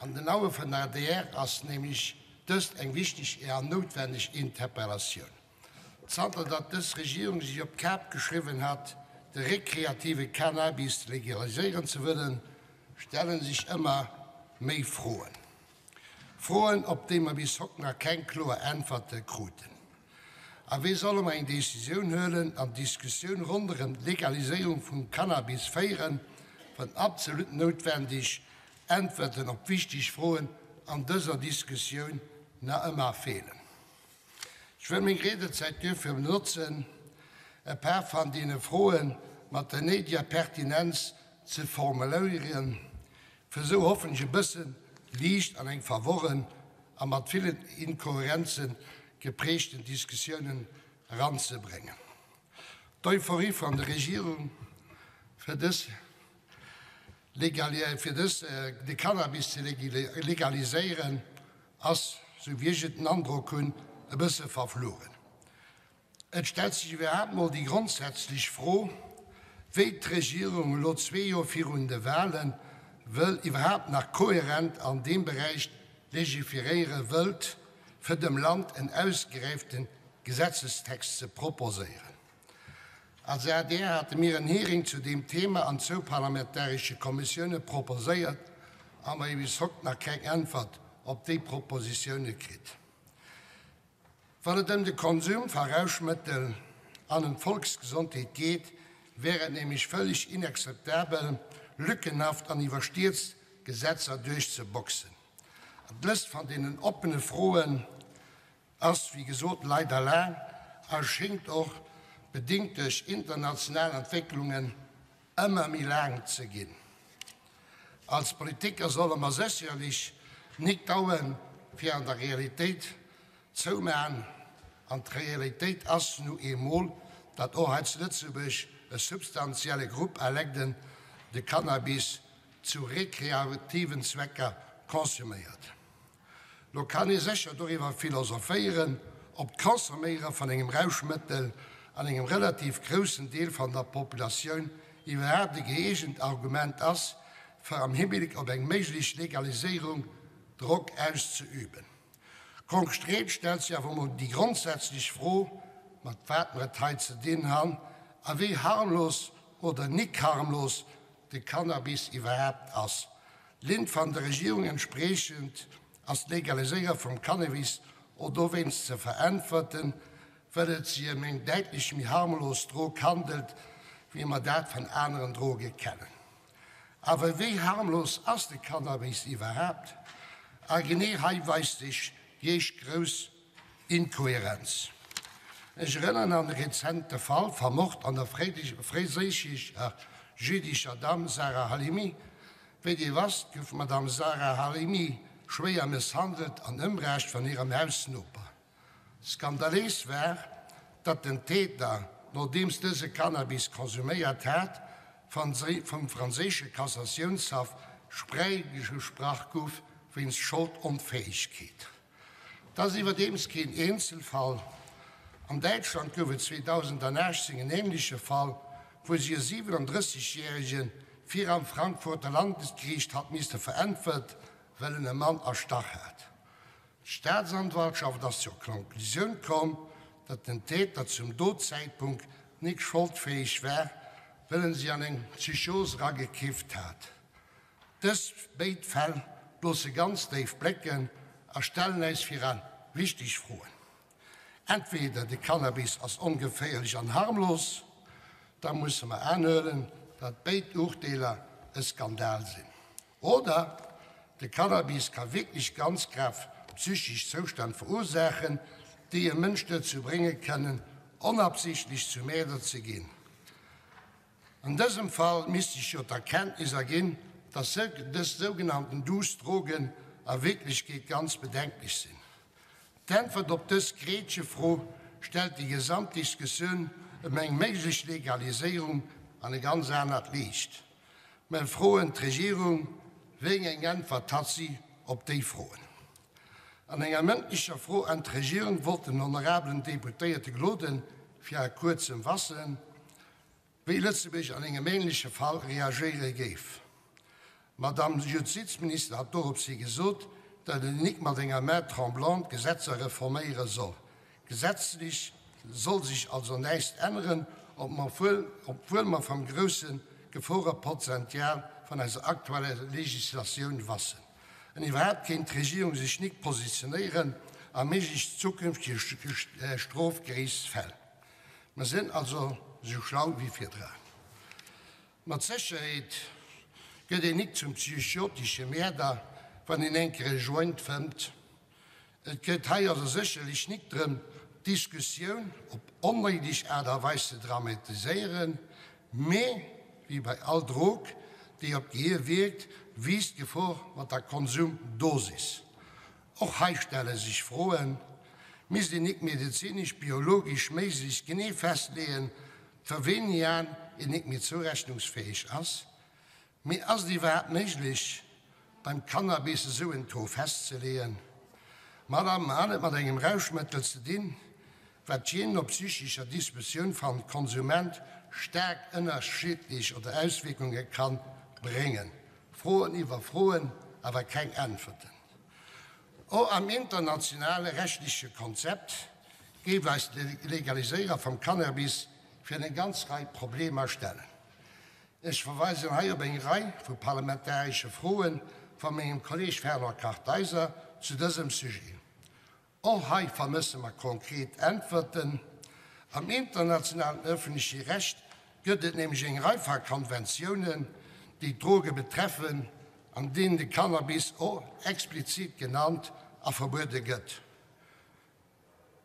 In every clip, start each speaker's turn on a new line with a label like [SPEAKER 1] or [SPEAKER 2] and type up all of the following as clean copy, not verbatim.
[SPEAKER 1] An den Aue vun der adr ass nämlech dëst eng wichteg an noutwenneg Interpellatioun. Zanter datt dës Regierung sech op d'Kap geschriwwen hat, de rekreative Cannabis legaliséieren ze wëllen, stelle sech ëmmer méi Froen. Froen, op déi mer bis haut nach keng kloer Äntwerte kruten. A wéi solle mer eng Decisioun huelen an d'Diskussioun ronderëm d'Legaliséierung vum Cannabis féieren, wann absolut noutwendeg Äntwerten op wichteg Froen an dëser Diskussioun nach ëmmer feelen? Ech wëll meng Riedezäit duerfir benotzen, e paar van deene Froe mat der néideger Pertinenz ze formuléieren, fir esou hoffentlech e bësse Liicht an eng verworren a mat villen Inkohärenze geprägten Diskussiounen eranzebréngen. D'Euphorie van der Regierung fir dës fir dës de Cannabis ze legaliséieren ass, sou wéi ech et den Androck hunn, e bësse verflugen. Et stellt sech iwwerhaapt mol déi grondsätzlech Fro, wéi d'Regierung elo zwee Joer virun de Wahlen wëll iwwerhaapt nach kohärent an deem Beräich legiferéiere wëllt, fir dem Land en ausgeräifte Gesetzestext ze proposéieren. Als adr hate mir en Hearing zu deem Thema an zwou parlamentaresche Kommissioune proposéiert a mer hu bis haut nach keng Äntwert op déi Propositioune kritt. Wann et ëm de Konsum va Rauschmëttel an ëm d'Volksgesondheet geet, wär et nämlech völlig inakzeptabel, lückenhaft an iwwerstierzt Gesetzer duerchzeboxen. An d'Lëscht van deenen oppene Froen ass, wéi gesot, leider laang a schéngt och, bedingt duerch international Entwécklungen, ëmmer méi laang ze ginn. Als Politiker solle mer sécherlech nik d'Auen fir an der Realitéit zoumaen. An d'Realitéit ass nu eemol, datt och hei zu Lëtzebuerg e substantielle Grupp Alecten de Cannabis zu rekreativen Zwecker consumméiert. Lo kann ee sécher doriwwer philosophéieren, ob d'Consomméiere van engem Rauschmëttel an engem relativ groussen Deel van der Populatioun iwwerhaapt e gëeegent Argument ass, fir am Hibléck op eng méiglech Legaliséierung Drock auszeüben. Konkret stellt sech awer emol déi grondsätzlech Fro, mat wat mer et hei ze dinn han a wéi harmlos oder nik harmlos de Cannabis iwwerhaapt ass. Linn van der Regierung entspriechend ass d'Legaliséiere vum Cannabis och dowéinst ze veräntwerten, well et sech ëm eng däitlech méi harmlos Drog handelt, wéi mer dat van aneren Droge kennen. Awer wéi harmlos ass de Cannabis iwwerhaapt? A genee hei weist sech déi éischt grouss Inkohärenz. Ech erënneren an de rezente Fall vam Mord an der fréiséischer jüdischer Damm Sarah Halimi. Wéi Dir wësst, gouf d'Madame Sarah Halimi schwéier mësshandelt an ëmbruecht van hirem Hausnoper. Skandaléis war, datt den Täter, nodeems dëse Cannabis konsuméiert hat, vum franséische Cassatiounshaff fräigesprach gouf wéinst Scholdonfäegkeet. Dat ass iwwerdeems keen Eenzelfall. An Däitschland gouf et 2018 en änleche Fall, wou sech e 37 Järege viram Frankfurter Landesgeriicht hat misste veräntwert, well en e Mann erstach hat. D'Staatsanwaltschaft ass zur Konklusioun komm, datt den Täter zum Dotzäitpunkt nik scholdfäeg war, well en sech an eng Psychos eragekifft hat. Dës béid Fäll loosse ganz déif blécken a stellen äis viran wichteg Froen. Entweder de Cannabis ass ongeféierlech an harmlos, da musse mer anhuelen, datt béid Urteeler e Skandal sinn. Oder de Cannabis ka wierklech ganz grav psychesch Zoustänn verursaachen, déi e Mënsch dozou brénge kënnen, onabsichtlech zum Mäerder ze ginn. An dësem Fall misst sech jo d'Erkenntnis erginn, dass dës sougenannten duuss Drogen a Wierklechkeet ganz bedenklech sinn. D'Äntwert op dës Gretchefro stellt déi gesamt Diskussioun ëm eng méiglech Legaliséierung an e ganz anert Liicht. Mer froen d'Regierung, wéi eng Äntwert hat si op déi Froen. An enger mëndlecher Fro an d'Regierung wollt den honorabelen Deputéierte Gloden fir a kuerzem wassen, wéi Lëtzebuerg an engem ähnleche Fall reagéiere géif. D'Madame Justizminister hat doropshi gesot, datt een nik mat enger Main tremblante d'Gesetzer reforméiere soll. Gesetzlech soll sech also näischt änneren, obwuel mer vam grousse Geforepotential van eiser aktueller Legislatioun wassen. An iwwerhaapt kéint d'Regierung sech nik positionéieren a méiglech zukünftege Strofgeriichtsfäll. Mer sinn also sou schlau wéi virdra. Mat Sécherheet gëtt een nik zum psychotesche Mäerder, wann een eng Kéier e Joint fëmmt. Et geet hei also sécherlech nik drëm, d'Diskussioun op onnéideg Aart a Weis ze dramatiséieren, mee wéi bei all Drog, déi op d'Gehier wierkt, wiisst d'Gefor mat der Konsumdosis. Och hei stelle sech Froen, Misst een nik medezinesch, biologesch méiglechst genee festleeën, fir wéini een nik méi zourechnungsfäeg ass? Mee ass et iwwerhaapt méiglech, beim Cannabis esou en Taux festzeleeën? Madame, mer han et mat engem Rauschmëttel ze dinn, wat jee no psychescher Dispositioun vam Konsument staark ënnerschiddlech oder Auswierkunge kann bréngen. Froen iwwer Froen, awer keng Äntwerten. Och am internationale rechtliche Konzept géif eis d'Legaliséiere vum Cannabis fir eng ganz Rei Problemer stellen. Ech verweisen hei op eng Rei vu parlamentaresche Froe vu mengem Kolleg Fernand Kartheiser zu dësem Sujet. Och hei vermësse mer konkret Äntwerten. Am internationalen öffentleche Recht gëtt et nämlech eng Rei va Konventiounen, déi d'Droge betreffen, an deenen de Cannabis och explizit genannt a verbuede gëtt.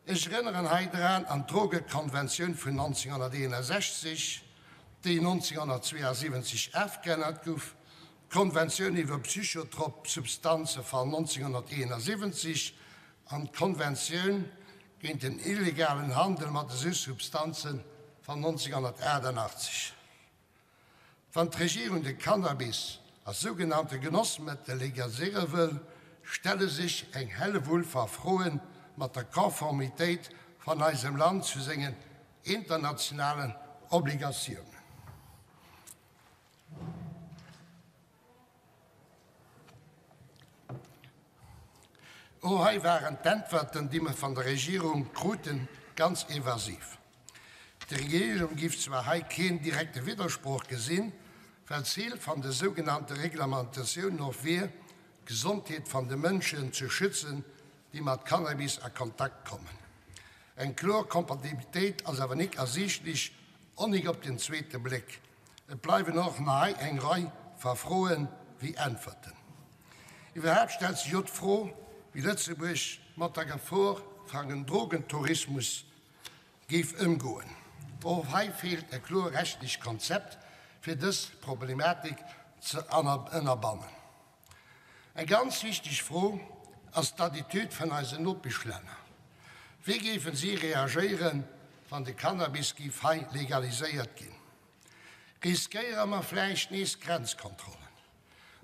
[SPEAKER 1] Ech erënneren hei dran an d'Drogekonventioun vun 1961, déi 1972 afgeännert gouf, d'Konventioun iwwer psychotrop Substanze van 1971 an d'Konventioun géint den illegalen Handel mat esou Substanze van 1988. Wann d'Regierung de Cannabis als sougenannte Genossmëttel legaliséiere wëll, stelle sech eng Hellewull va Froen mat der Konformitéit van eisem Land zu sengen internationalen Obligatiounen. Och hei waren d'Äntwerten, déi mer van der Regierung kruten, ganz evasiv. D'Regierung giff zwar hei keen direkte Widdersproch gesinn, well d'Zil van de sougenannte Reglementatiounen och wier, d'Gesondheet van de Mënschen ze schützen, déi mat Cannabis a Kontakt kommen. Eng kloer Kompatibilitéit ass awer nik ersiichtlech, och nik op den zweete Bléck. Et bleiwen och nach hei eng Rei va Froen wéi Äntwerten. Iwwerhaapt stellt sech jo d'Fro, wéi Lëtzebuerg mat der Gefor van den Drogentourismus géif ëmgoen. Och hei feelt e kloer rechtlech Konzept, fir dës Problematik ze ënnerbannen. Eng ganz wichteg Fro ass d'Attitude vun eisen Nopeschlänner. Wéi géifen si reagéieren, wann de Cannabis géif hei legaliséiert ginn? Riskéiere mer vläicht nees Grenzkontrollen?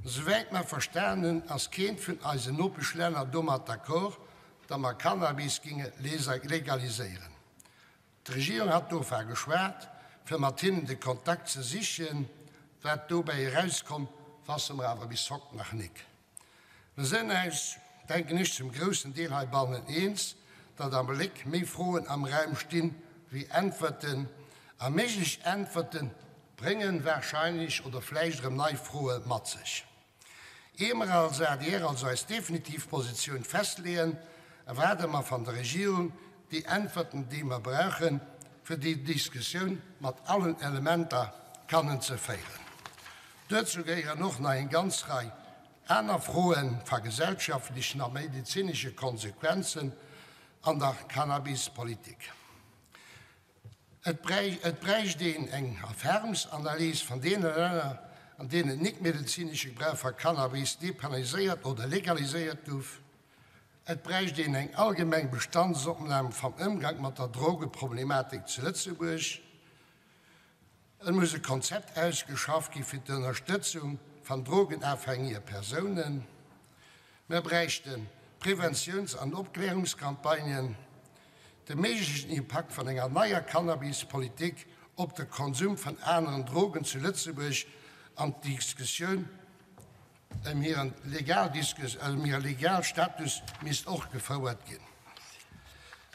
[SPEAKER 1] Souwäit mer verstan hunn, ass keent vun eisen Nopeschlänner domat d'accord, datt mer Cannabis ginge legaliséieren. D'Regierung hat dova geschwat, fir mat hinnen de Kontakt ze sichen. Wat dobäi erauskomm, wasse mer awer bis hokt nach nik. Mer sënn äis, denken ech, zum groussen Deel heibannen eens, datt am Bléck méi Froen am Raum stinn wéi Äntwerten, a méiglech Äntwerte bréngen wahrscheinlech oder vläicht erëm nei Froe mat sech. Ier mer als adr also eis definitiv Positioun festleeën, erwaarde mer van der Regierung déi Äntwerten, déi mer brauchen, fir déi Diskussioun mat allen Elementer kannen ze féieren. Duerzou gehéieren och nach eng ganz Rei aner Froen va gesellschaftlechen a medezinesche Konsequenzen an der Cannabispolitik. Et bräicht een eng Erfahrungsanalys van deene Länner, an deenen den nik-medezinesche Gebrauch va Cannabis depenaliséiert oder legaliséiert gouf. Et bräicht een eng allgemeng Bestandsopnam vam Ëmgank mat der Drogeproblematik zu Lëtzebuerg. Et muss e Konzept ausgeschafft gi fir d'Ënnerstëtzung van drogenafhängige Persounen. Mer bräichte Preventiouns an Opklärungscampagnen. De méiglechen Impakt van enger neier Cannabispolitik op de Konsum van aneren Drogen zu Lëtzebuerg an d'Diskussioun. Ëm hiren Legalstatus misst och gefouert ginn.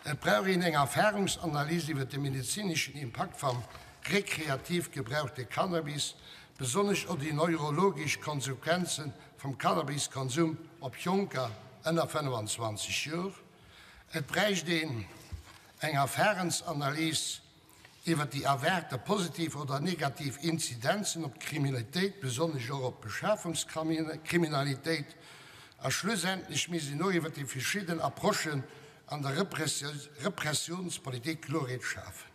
[SPEAKER 1] Et brauch een eng Erfarungsanalys iwwer de medezineschen Impakt vam rekreativ gebrauchte Cannabis, besonnesch och déi neurologesch Konsequenze vum Cannabiskonsum op Jonker ënner 25 Joer. Et bräicht een eng Erfarensanalys iwwer déi erwaarte positiv oder negativ Inzidenzen op d'Kriminalitéit, besonnesch och op d'Beschafungskriminalitéit, a schlussendlech misst een och iwwer déi verschidden Approchen an der Repressionspolitik Kloerheet schafen.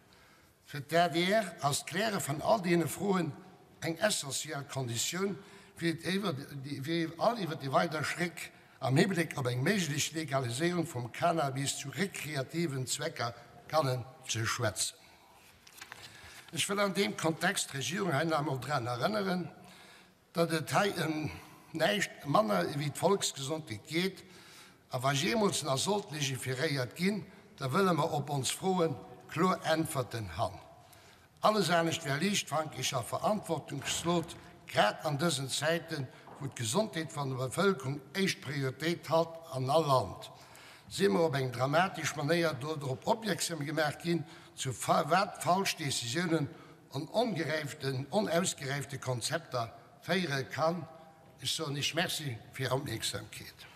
[SPEAKER 1] Fir d'ADR ass d'Kläre vun all deene Froen eng essentiell Konditioun, fir all iwwer déi weider Schréck Am Hibléck op eng méiglech Legaliséierung vum Cannabis zu rekreativen Zwecker kannen ze schwätzen. Ech wëll an deem Kontext d'Regierung hei nach emol dran erënneren, datt et hei ëm näischt manner ewéi d'Volksgesondheet geet, a wa jeemools nach sollt legiferéiert ginn, da wëlle mer op ons Froe kloer Äntwerten han. Alles anescht wär liichtfankeg a verantwortungslot, grad an dësen Zäiten, wou d'Gesondheet van der Bevëlkerung éischt Prioritéit hat an all Land si mer op eng dramatesch Manéier do drop opmierksam gemaach ginn, zu wat falsch Decisiounen an ongeräiften, onausgeräifte Konzepter féiere kann. Ech soen Iech Merci fir Är Opmierksamkeet.